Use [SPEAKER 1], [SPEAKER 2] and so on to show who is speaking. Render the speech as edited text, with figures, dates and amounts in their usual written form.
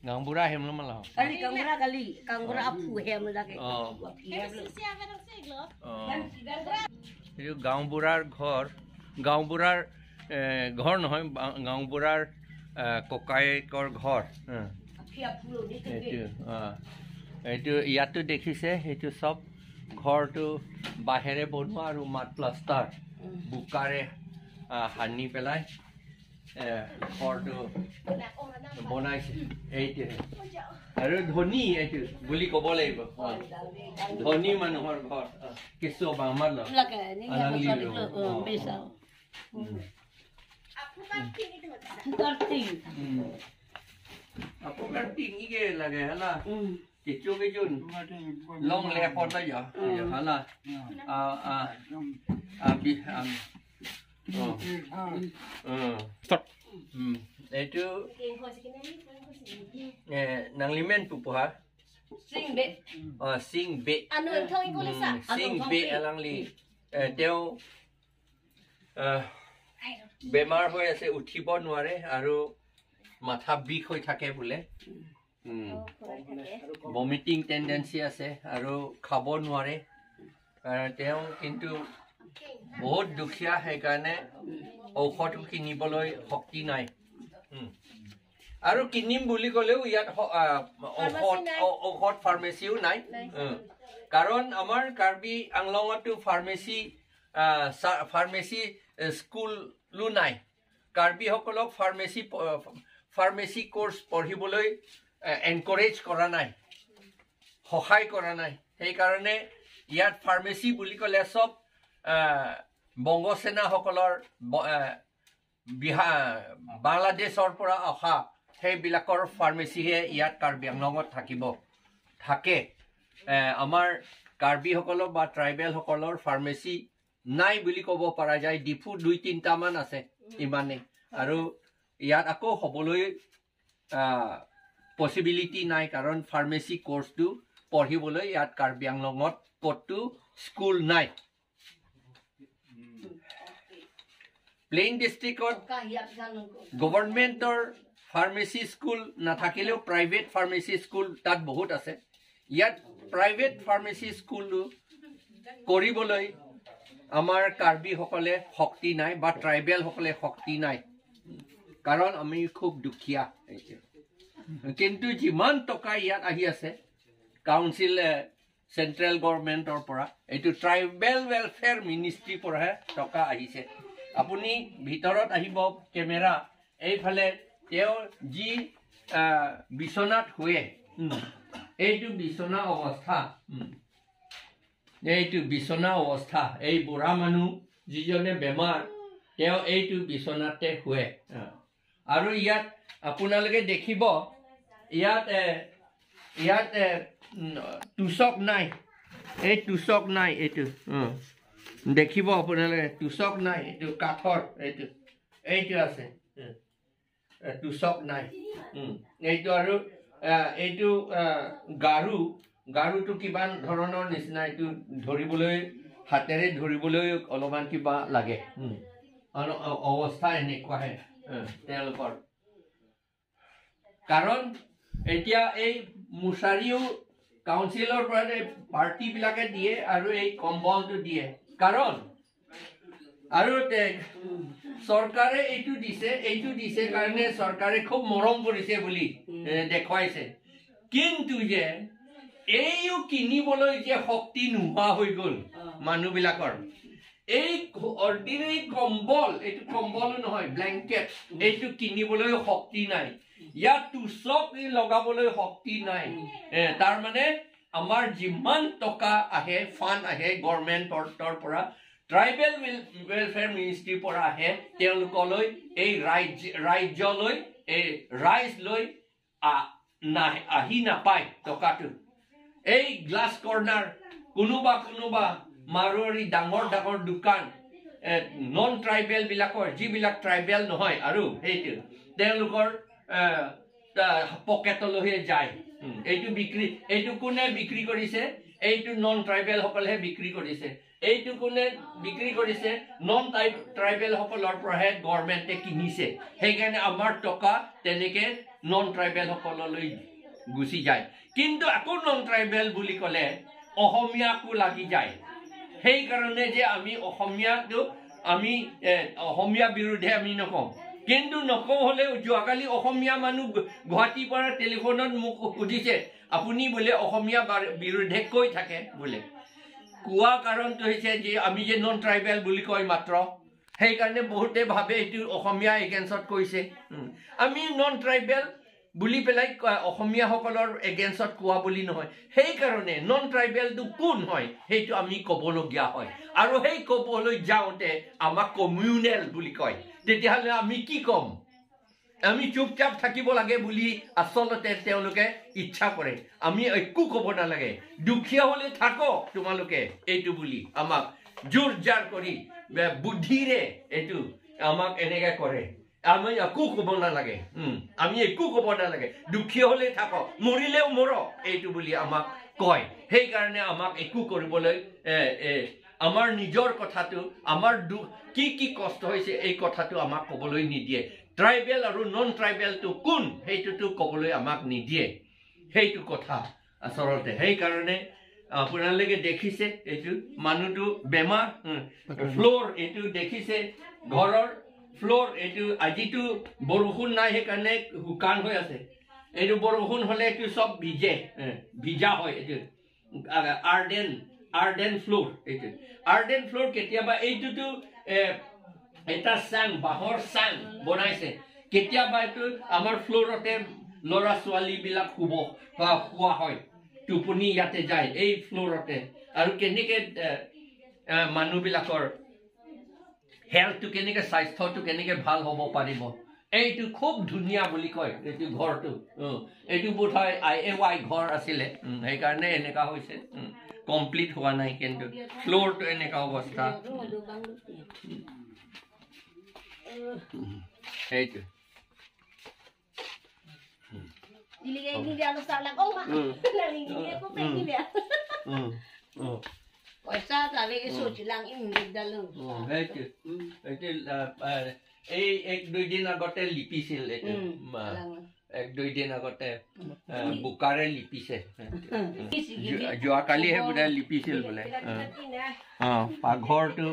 [SPEAKER 1] গাঁওবুঢ়া হেমলমালা এইটো গাঁওবুঢ়াৰ ঘৰ, গাঁওবুঢ়াৰ ঘৰ নহয়, গাঁওবুঢ়াৰ ককায়েকৰ ঘৰ। এইটো এইটো ইয়াতো দেখিছে, সেইটো চব ঘৰটো বাঁহেৰে বনোৱা আৰু মাত প্লাষ্টাৰ বোকাৰে সানি পেলাই ঘৰটো বনাইছে। এইটোহে আৰু ধনী এইটো বুলি ক'ব লাগিব, ধনী মানুহৰ ঘৰ। কিছু আমাৰ লাগে হলা কিছু কিছু লং লেপত হলা। এইটো নাংলিমেন পুপুহা সিং বে, সিং বে এলাংলি। তেওঁ বেমাৰ হৈ আছে, উঠিব নোৱাৰে আৰু মাথা বিষ হৈ থাকে বোলে, ভমিটিং টেণ্ডেঞ্চি আছে আৰু খাব নোৱাৰে। তেওঁ কিন্তু বহুত দুখীয়া, সেইকাৰণে ঔষধ কিনিবলৈ শক্তি নাই। আৰু কিনিম বুলি ক'লেও ইয়াত ঔষধ ফাৰ্মাচীও নাই, কাৰণ আমাৰ কাৰ্বি আংলঙতো ফাৰ্মাচী ফাৰ্মাচী স্কুলো নাই। কাৰ্বিসকলক ফাৰ্মাচী কোৰ্চ পঢ়িবলৈ এনকাৰেজ কৰা নাই, সহায় কৰা নাই। সেইকাৰণে ইয়াত ফাৰ্মাচী বুলি ক'লে চব বংগসেনাসকলৰ, বিহাৰ বাংলাদেশৰ পৰা অহা সেইবিলাকৰ ফাৰ্মাচীহে ইয়াত কাৰ্বি আংলঙত থাকে। আমাৰ কাৰ্বিসকলৰ বা ট্ৰাইবেলসকলৰ ফাৰ্মাচী নাই বুলি ক'ব পৰা যায়। ডিফু 2-3টামান আছে ইমানেই, আৰু ইয়াত আকৌ হ'বলৈ পচিবিলিটি নাই, কাৰণ ফাৰ্মাচী কোৰ্চটো পঢ়িবলৈ ইয়াত কাৰ্বি আংলঙত ক'তো স্কুল নাই। প্লেইন ডিষ্ট্ৰিক্টত গভৰ্ণমেণ্টৰ ফাৰ্মাচী স্কুল নাথাকিলেও প্ৰাইভেট ফাৰ্মাচী স্কুল তাত বহুত আছে। ইয়াত প্ৰাইভেট ফাৰ্মাচী স্কুল কৰিবলৈ আমাৰ কাৰ্বিসকলে শক্তি নাই বা ট্ৰাইবেলসকলে শক্তি নাই, কাৰণ আমি খুব দুখীয়া। কিন্তু যিমান টকা ইয়াত আহি আছে কাউন্সিল চেণ্ট্ৰেল গভৰ্ণমেণ্টৰ পৰা, এইটো ট্ৰাইবেল ৱেলফেয়াৰ মিনিষ্ট্ৰীৰ পৰাহে টকা আহিছে। আপুনি ভিতৰত আহিব, কেমেৰা এইফালে, তেওঁ যি বিচনাত শুৱে, এইটো বিচনা অৱস্থা, এইটো বিচনা অৱস্থা। এই বুঢ়া মানুহ যিজনে বেমাৰ, তেওঁ এইটো বিচনাতে শুৱে। আৰু ইয়াত আপোনালোকে দেখিব, ইয়াত ইয়াত তুচক নাই, এই তুচক নাই, এইটো দেখিব আপোনালোকে, তুচক নাই, এইটো কাঠৰ, এইটো এইটো আছে, তুচক নাই এইটো। আৰু এইটো গাৰু, গাৰুটো কিমান ধৰণৰ নিচিনা, এইটো ধৰিবলৈ হাতেৰে ধৰিবলৈ অলপমান কিবা লাগে, অৱস্থা এনেকুৱাহে তেওঁলোকৰ। কাৰণ এতিয়া এই মুছাৰীও কাউন্সিলৰ পৰা পাৰ্টিবিলাকে দিয়ে আৰু এই কম্বলটো দিয়ে, কাৰণ আৰু চৰকাৰে এইটো দিছে, এইটো দিছে কাৰণে চৰকাৰে খুব মৰম কৰিছে বুলি দেখুৱাইছে। কিন্তু যে এইও কিনিবলৈ যে শক্তি নোহোৱা হৈ গ'ল মানুহবিলাকৰ। এই অৰ্ডিনেৰী কম্বল, এইটো কম্বলো নহয়, ব্লেংকেট, এইটো কিনিবলৈ শক্তি নাই, ইয়াত তুচক লগাবলৈ শক্তি নাই। তাৰমানে আমাৰ যিমান টকা আহে, ফাণ্ড আহে গভৰ্ণমেণ্টৰ পৰা, ট্ৰাইবেল ৱেলফেয়াৰ মিনিষ্ট্ৰীৰ পৰা আহে, তেওঁলোকলৈ এই ৰাজ্যলৈ এই ৰাইজলৈ আহি নাপায় টকাটো। এই গ্লাছ কৰ্ণাৰ কোনোবা কোনোবা মাৰোৱাৰী ডাঙৰ ডাঙৰ দোকান, নন ট্ৰাইবেলবিলাকৰ, যিবিলাক ট্ৰাইবেল নহয় আৰু সেইটো তেওঁলোকৰ পকেটলৈহে যায়। এইটো বিক্ৰী, এইটো কোনে বিক্ৰী কৰিছে? এইটো নন ট্ৰাইবেলসকলেহে বিক্ৰী কৰিছে। এইটো কোনে বিক্ৰী কৰিছে? নন ট্ৰাইবেলসকলৰ পৰাহে গভৰ্ণমেণ্টে কিনিছে। সেইকাৰণে আমাৰ টকা তেনেকে নন ট্ৰাইবেলসকললৈ গুচি যায়। কিন্তু আকৌ নন ট্ৰাইবেল বুলি ক'লে অসমীয়াকো লাগি যায়। সেইকাৰণে যে আমি অসমীয়াটো আমি অসমীয়া বিৰুদ্ধে আমি নকওঁ, কিন্তু নকওঁ হ'লেও যোৱাকালি অসমীয়া মানুহ গুৱাহাটীৰ পৰা টেলিফোনত মোক সুধিছে, আপুনি বোলে অসমীয়া বিৰুদ্ধে কৈ থাকে বোলে। কোৱা কাৰণটো হৈছে যে আমি যে নন ট্ৰাইবেল বুলি কয় মাত্ৰ, সেইকাৰণে বহুতে ভাবে এইটো অসমীয়া এগেইনষ্টত কৈছে। আমি নন ট্ৰাইবেল বুলি পেলাই অসমীয়াসকলৰ এগেইনষ্টত কোৱা বুলি নহয়। সেইকাৰণে নন ট্ৰাইবেলটো কোন হয় সেইটো আমি ক'বলগীয়া হয়। আৰু সেই ক'বলৈ যাওঁতে আমাক কমিউনেল বুলি কয়। তেতিয়াহ'লে আমি কি ক'ম? আমি চুপচাপ থাকিব লাগে বুলি আচলতে তেওঁলোকে ইচ্ছা কৰে। আমি একো ক'ব নালাগে, দুখীয়া হ'লে থাকক তোমালোকে, এইটো বুলি আমাক জোৰ জাৰ কৰি বুদ্ধিৰে এইটো আমাক এনেকৈ কৰে। আমি একো ক'ব নালাগে, আমি একো ক'ব নালাগে, দুখীয়া হ'লে থাকক, মৰিলেও মৰক, এইটো বুলি আমাক কয়। সেইকাৰণে আমাক একো কৰিবলৈ আমাৰ নিজৰ কথাটো, আমাৰ দুখ কি কি কষ্ট হৈছে এই কথাটো আমাক ক'বলৈ নিদিয়ে। ট্ৰাইবেল আৰু নন ট্ৰাইবেলটো কোন সেইটোতো ক'বলৈ আমাক নিদিয়ে। সেইটো কথা আচলতে। সেইকাৰণে আপোনালোকে দেখিছে এইটো মানুহটো বেমাৰ, ফ্ল'ৰ এইটো দেখিছে, ঘৰৰ ফ্ল'ৰ এইটো। আজিতো বৰষুণ নাই সেইকাৰণে শুকান হৈ আছে। এইটো বৰষুণ হ'লে এইটো চব ভিজে, ভিজা হয়। এইটো আৰ্ডেন ফ্ল'ৰ, এইটো আৰ্ডেন ফ্ল'ৰ। কেতিয়াবা এইটোতো এটা চাং, বাঁহৰ চাং বনাইছে। কেতিয়াবা এইটো আমাৰ ফ্ল'ৰতে ল'ৰা ছোৱালীবিলাক শোৱা হয়, টোপনি ইয়াতে যায় এই ফ্ল'ৰতে। আৰু কেনেকৈ মানুহবিলাকৰ হেল্থটো কেনেকৈ, স্বাস্থ্যটো কেনেকৈ ভাল হ'ব পাৰিব? এইটো খুব ধুনীয়া বুলি কয় এইটো ঘৰটো। এইটো বোধহয় IAY ঘৰ আছিলে, সেইকাৰণে এনেকুৱা হৈছে। কমপ্লিট হোৱা নাই, কিন্তু ফ্ল'ৰটো এনেকুৱা অৱস্থা। সেইটো এই এক দুইদিন আগতে লিপিছিল, এইটো এক দুইদিন আগতে বোকাৰে লিপিছে। যোৱাকালিহে বোলে লিপিছিল বোলে। পাকঘৰটো